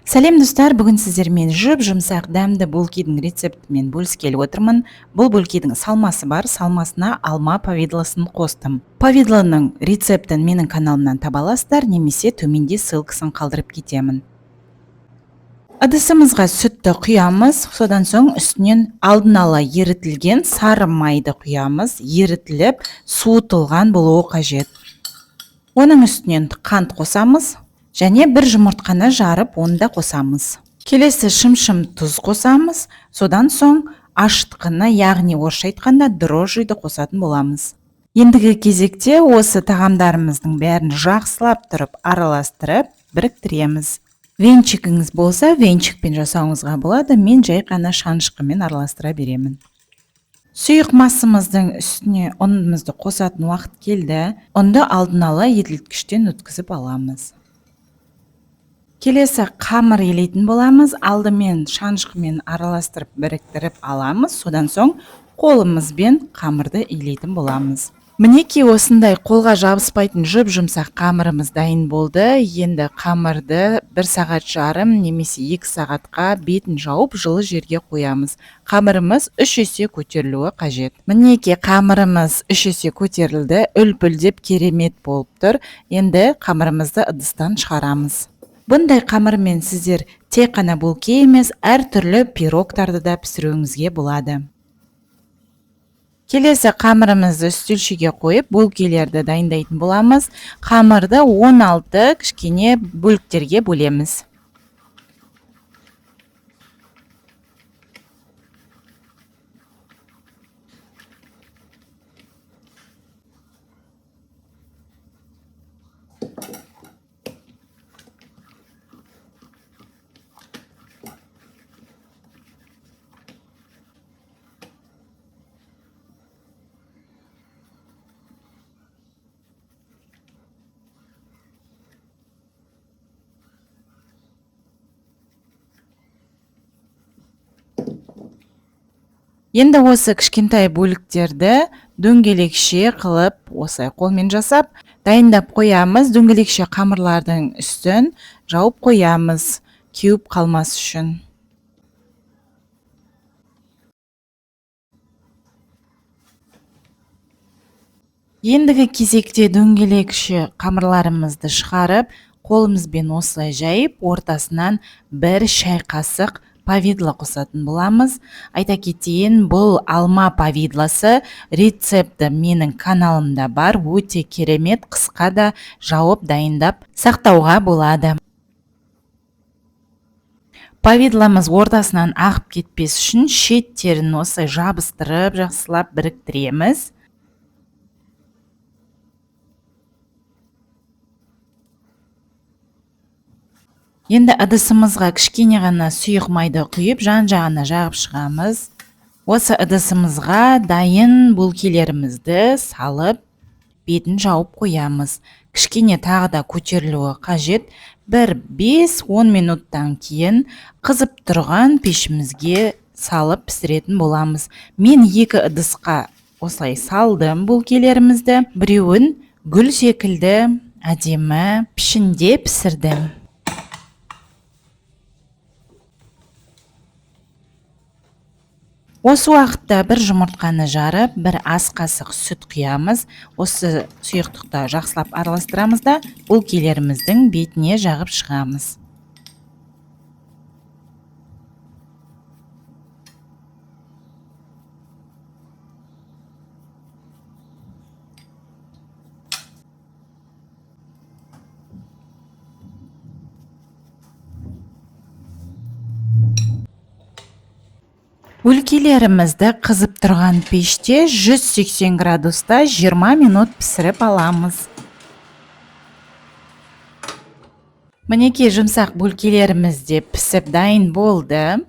Сәлем, достар! Бүгін сіздермен жұп-жұмсақ дәмді бөлкидің рецептімен бөліскелі отырмын. Бұл бөлкидің салмасы бар, салмасына алма повидлосын қостым. Повидлоның рецептін менің каналымнан таба аласыздар, немесе төменде ссылкасын қалдырып кетемін. Ыдысымызға сүтті құямыз, содан соң үстінен алдын ала ерітілген сары майды құямыз, ерітіліп суытылған болуы қажет. Оның үстінен қант қосамыз және бір жұмыртқаны жарып оны да қосамыз. Келесі шымшым тұз қосамыз, содан соң ашытқыны, яғни орысша айтқанда дрожжиді қосатын боламыз. Ендігі кезекте осы тағамдарымыздың бәрін жақсылап тұрып араластырып біріктіреміз. Венчигіңіз болса, венчикпен жасауыңызға болады, мен жай ғана шанышқымен араластыра беремін. Сұйық массамыздың үстіне ұнымызды қосатын уақыт келді. Ұнды алдын ала еріткіштен өткізіп аламыз. Келесі қамыр елейтін боламыз. Алдымен шанышқымен араластырып біріктіріп аламыз. Содан соң қолымызбен қамырды илейтін боламыз. Мінекей осындай қолға жабыспайтын жұп-жұмсақ қамырымыз дайын болды. Енді қамырды бір сағат жарым немесе 2 сағатқа бетін жауып жылы жерге қоямыз. Қамырымыз 3 есе көтерілуі қажет. Мінекей қамырымыз 3 есе көтерілді, үлпілдеп керемет болып тұр. Енді қамырымызды ыдыстан шығарамыз. Бұндай қамырмен сіздер тек қана бөлке емес, әртүрлі пирогтарды да пісіруіңізге болады. Келесі қамырымызды үстелшеге қойып, бөлкелерді дайындайтын боламыз. Қамырды 16 кішкене бөліктерге бөлеміз. Енді осы кішкентай бөліктерді дөңгелекше қылып, осылай қолмен жасап, дайындап қоямыз. Дөңгелекше қамырлардың үстін жауып қоямыз, кеуіп қалмас үшін. Ендігі кезекте дөңгелекше қамырларымызды шығарып, қолымызбен осылай жайып, ортасынан бір шай қасық повидло қосатын боламыз. Айта кетейін, бұл алма повидлосы рецепті менің каналымда бар, өте керемет, қысқа да жауып дайындап сақтауға болады. Повидломыз ортасынан ағып кетпес үшін шеттерін осылай жабыстырып, жақсылап біріктіреміз. Енді ыдысымызға кішкене ғана сұйық майды құйып, жан-жағына жағып шығамыз. Осы ыдысымызға дайын бөлкелерімізді салып, бетін жауып қоямыз. Кішкене тағы да көтерілуі қажет. Бір 5-10 минуттан кейін қызып тұрған пешімізге салып пісіретін боламыз. Мен 2 ыдысқа осылай салдым бөлкелерімізді. Біреуін гүл секілді әдемі пішінде пісірдім. Осы уақытта бір жұмыртқаны жарып, бір ас қасық сүт құямыз. Осы сұйықтықты жақсылап араластырамыз да, бөлкелеріміздің бетіне жағып шығамыз. Бөлкелерімізді қызып тұрған пеште 180 градуста 20 минут пісіріп аламыз. Мінекей жұмсақ бөлкелеріміз де пісіп дайын болды.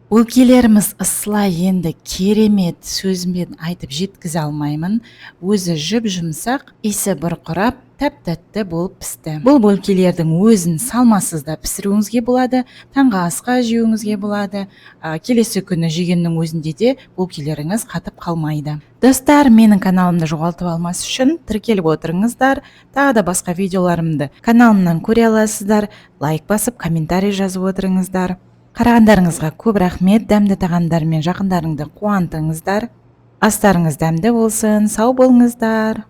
Бөлкелеріміз ысыла енді керемет, сөзіммен айтып жеткізе алмаймын. Өзі жұп-жұмсақ, иісі бұрқырап, тәп-тәтті болып пісті. Бұл бөлкелердің өзін салмасыз да пісіруіңізге болады, таңғы асқа жеуіңізге болады. Келесі күні жегеннің өзінде де бөлкелеріңіз қатып қалмайды. Достар, менің каналымды жоғалтып алмас үшін тіркеліп отырыңыздар. Тағы да басқа видеоларымды каналымнан көре аласыздар. Лайк басып, комментарий жазып отырыңыздар. Қарағандарыңызға көп рахмет. Дәмді тағамдармен жақындарыңды қуантыңыздар. Астарыңыз дәмді болсын. Сау болыңыздар.